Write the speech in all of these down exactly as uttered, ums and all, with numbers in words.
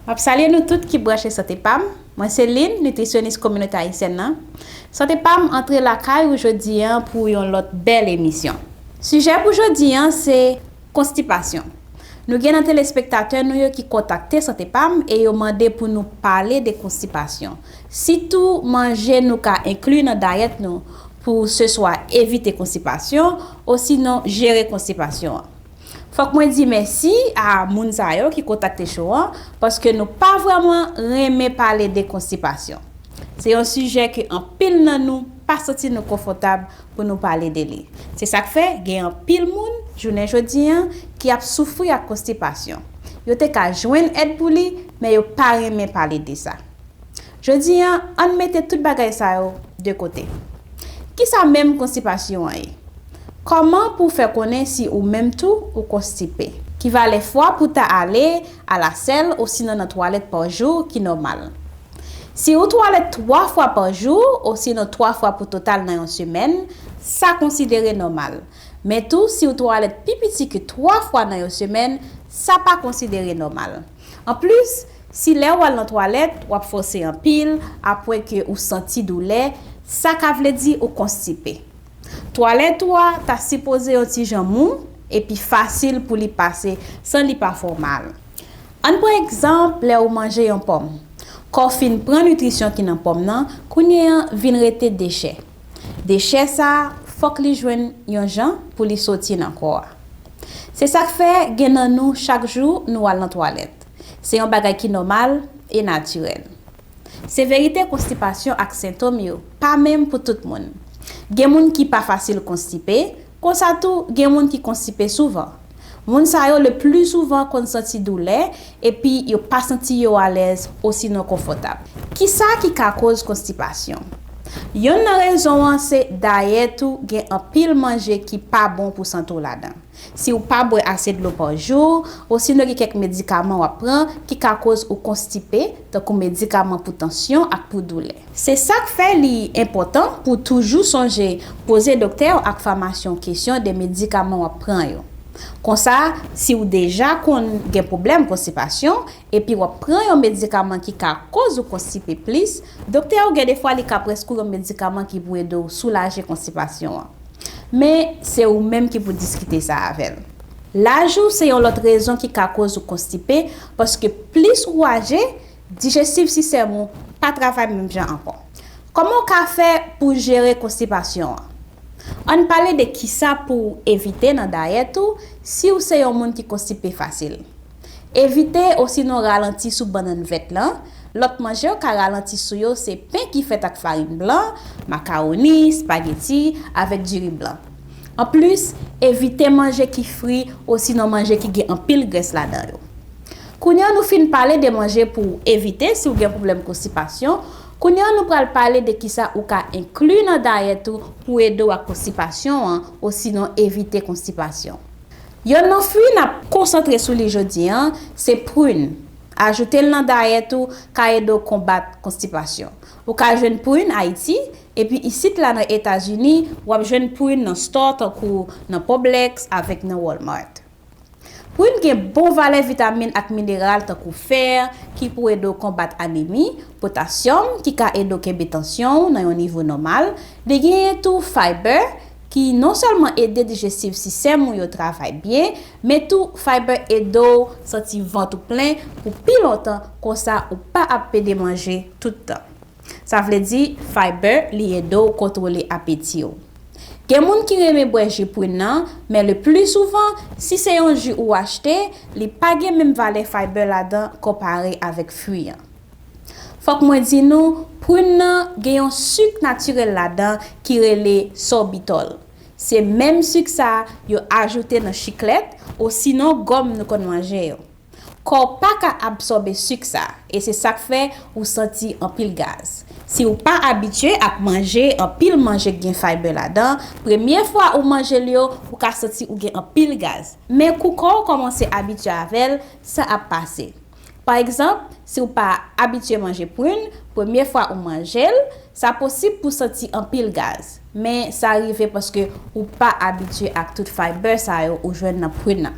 M ap salye nou tout ki branche Sante Pam. Mwen se Lynn, nitrisyonis kominote ayisyèn nan. Sante Pam antre lakay ou jodi an pou yon lòt bèl emisyon. Sijè pou jodi an se konstipasyon. Nou gen nan telespektatè nou yo ki kontakte Sante Pam e yo mande pou nou pale de konstipasyon. Sitou manje nou ka enkli nan dayèt nou pou se swa evite konstipasyon osinon jere konstipasyon an. Fòk mwen di mèsi a moun sa yo ki kontakte show an, paske nou pa vrèman renmen pale de konstipasyon. Se yon sijè ke anpil nan nou pa santi nou konfòtab pou nou pale de li. Se sa k fè gen anpil moun, jounen jodi an, ki ap soufri ak konstipasyon. Yo te ka jwenn èd pou li, men yo pa renmen pale de sa. Jodi an, ann mete tout bagay sa yo de kote. Kisa menm konstipasyon an ye? Kòman pou w fè konnen si ou menm tou ou konstipe? Ki valè fwa pou w ta ale a lasèl osinon nan twalèt pa jou ki nòmal? Si ou twalèt twa fwa pa jou osinon twa fwa pou total nan yon semèn, sa konsidere nòmal. Men tou, si ou twalèt pi piti ke twa fwa nan yon semèn, sa pa konsidere nòmal. Anplis, si lè w al nan twalèt, w ap fòse anpil, apre ke ou santi doulè, sa ka vle di ou konstipe. Twalèt ou a ta sipoze yon ti jan mou epi fasil pou li pase san li pa fè w mal. Ann pran egzanp lè ou manje yon pòm. Kò w fin pran nitrisyon ki nan pòm nan, kounye an vin rete dechè. Dechè sa a, fòk li jwenn yon jan pou li soti nan kò a. Se sa k fè gen nan nou chak jou nou al nan twalèt. Se yon bagay ki nòmal e natirèl. Severite konstipasyon ak sentòm yo pa menm pou tout moun. Gen moun ki pa fasil konstipe, konsa tou gen moun ki konstipe souvan. Moun sa yo le pli souvan konn santi doulè epi yo pa santi yo alèz osinon konfòtab. Kisa ki ka koz konstipasyon? Yonn nan rezon an se dayèt ou gen anpil manje ki pa bon pou sante w ladan. Si w pa bwè ase dlo pa jou, osinon gen kèk medikaman w ap pran ki ka koz ou konstipe, tankou medikaman pou tansyon ak pou doulè. Se sa k fè li enpòtan pou w toujou sonje poze doktè w ak famasyen w kesyon de medikaman w ap pran yo. Konsa, si w deja konn gen pwoblèm konstipasyon epi w ap pran yon medikaman ki ka koz ou konstipe plis, doktè w gen defwa li ka preskri w yon medikaman ki pou ede w soulaje konstipasyon an. Men, se ou menm ki pou diskite sa avè l. Laj ou se yon lòt rezon ki ka koz ou konstipe, paske plis ou aje, dijestif sistèm ou pa travay menm jan ankò. Kòman w ka fè pou jere konstipasyon an? Ann pale de kisa pou w evite nan dayèt ou si w se yon moun ki konstipe fasil. Evite osinon ralanti sou bannann vèt lan. Lòt manje w ka ralanti sou yo se pen ki fèt ak farin blan, makawoni, espageti, avèk diri blan. Anplis, evite manje ki fri osinon manje ki gen anpil grès ladan yo. Kounye a nou fin pale de manje pou w evite si w gen pwoblèm konstipasyon, kounye a nou pral pale de kisa ou ka enkli nan dayèt ou pou ede w ak konstipasyon an osinon evite konstipasyon. Yonn nan fwi n ap konsantre sou li jodi an se prin. Ajoute l nan dayèt ou ka ede w konbat konstipasyon. Ou ka jwenn prin Ayiti, epi isit la nan Etazini, w ap jwenn prin nan stò tankou nan Publix avèk nan Walmart. Prin gen bon valè vitamin ak mineral tankou fè, ki pou ede w konbat anemi, potasyòm, ki ka ede w kenbe tansyon w nan yon nivo nòmal. Li genyen tou fayba, ki non sèlman ede dijestif sistèm ou yo travay byen, men tou fayba ede w santi vant ou plen pou pi lontan, konsa ou pa ap pede manje tout tan. Sa vle di, fayba, li ede w kontwole apeti w. Gen moun ki renmen bwè ji prin nan, men le pli souvan, si se yon ji ou achte, li pa gen menm valè fayba ladan konpare avèk fwi an. Fòk mwen di nou, prin nan gen yon sik natirèl ladan ki rele sòbitòl. Se menm sik sa a yo ajoute nan chiklèt osinon gòm nou konn manje yo. Kò w pa ka absòbe sik sa a, e se sa k fè ou santi anpil gaz. Si w pa abitye ak manje anpil manje k gen fayba ladan, premye fwa ou manje l yo, ou ka santi ou gen anpil gaz. Men kou kò w kòmanse abitye avè l, sa ap pase. Pa egzanp, si w pa abitye manje prin, premye fwa ou manje l, sa posib pou w santi anpil gaz. Men sa rive paske ou pa abitye ak tout fayba sa yo ou jwenn nan prin nan.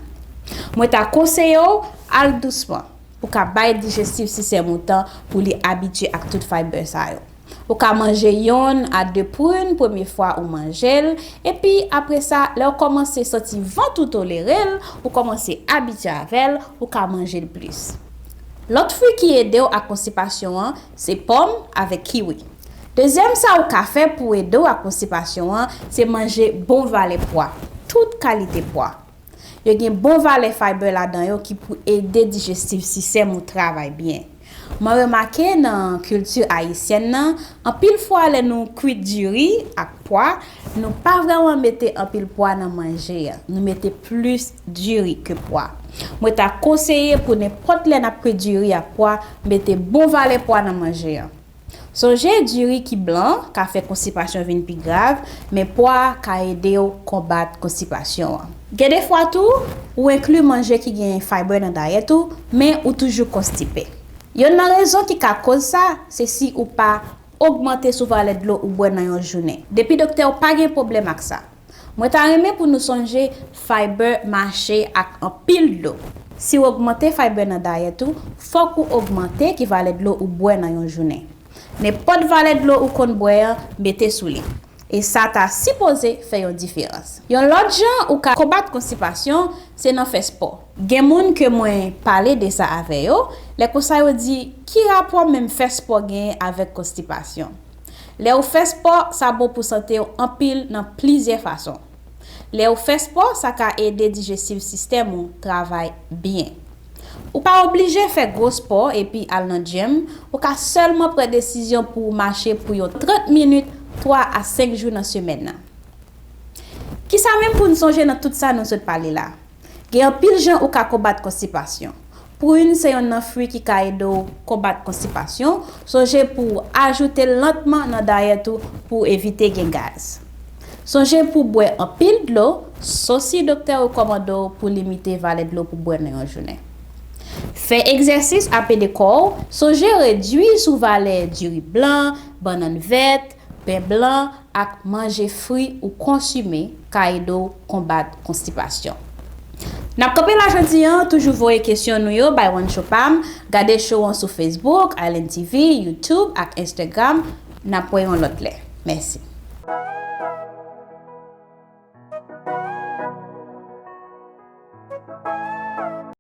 Mwen ta konseye w al dousman. Ou ka bay dijestif sistèm ou tan pou li abitye ak tout fayba sa yo. Ou ka manje yonn a de prin premye fwa ou manje l, epi apre sa, lè w kòmanse santi vant ou tolere l, ou kòmanse abitye avè l, ou ka manje l plis. Lòt fwi ki ede w ak konstipasyon an, se pòm avèk kiwi. Dezyèm sa ou ka fè pou ede w ak konstipasyon an, se manje bon valè pwa, tout kalite pwa. Yo gen bon valè fayba ladan yo ki pou ede dijestif sistèm ou travay byen. Mwen remake nan kilti ayisyèn nan, anpil fwa lè nou kwit diri ak pwa, nou pa vrèman mete anpil pwa nan manje a. Nou mete plis diri ke pwa. Mwen ta konseye pou nenpòt lè n ap kwit diri ak pwa, mete bon valè pwa nan manje a. Sonje diri ki blan ka fè konstipasyon vin pi grav, men pwa ka ede w konbat konstipasyon an. Gen de fwa tou, ou enkli manje ki gen fayba nan dayèt ou, men ou toujou konstipe. Yonn nan rezon ki ka koz sa, se si ou pa ogmante sou valè dlo ou bwè nan yon jounen. Depi doktè w pa gen pwoblèm ak sa. Mwen ta renmen pou nou sonje fayba mache ak anpil dlo. Si w ogmante fayba nan dayèt ou, fòk ou ogmante ki valè dlo ou bwè nan yon jounen. Nenpòt valè dlo ou konn bwè an, mete sou li. E sa ta sipoze fè yon diferans. Yon lòt jan ou ka konbat konstipasyon, se nan fè spò. Gen moun ke mwen pale de sa avè yo, lè konsa yo di, ki rapò menm fè spò genyen avèk konstipasyon? Lè ou fè spò, sa bon pou sante w anpil nan plizyè fason. Lè ou fè spò, sa ka ede dijestif sistèm ou travay byen. Ou pa oblije fè gwo spò epi al nan gym, ou ka sèlman pran desizyon pou w mache pou yon trant minit, twa a senk jou nan semèn nan. Kisa menm pou n sonje nan tout sa nou sot pale la? Gen anpil jan ou ka konbat konstipasyon. Prin se yonn nan fwi ki ka ede w konbat konstipasyon. Sonje pou w ajoute l lantman nan dayèt ou pou w evite gen gaz. Sonje pou w bwè anpil dlo, sof si doktè w rekòmande w pou limite valè dlo pou w bwè nan yon jounen. Fè egzèsis a pede kò w, sonje redui sou valè diri blan, bannann vèt, pen blan ak manje fri ou konsime ka ede w konbat konstipasyon. N ap kanpe la jodi an, toujou voye kesyon nou yo bay Wancho pa m, gade show an sou Facebook, Island T V, YouTube ak Instagram. N ap wè yon lòt lè. Mèsi.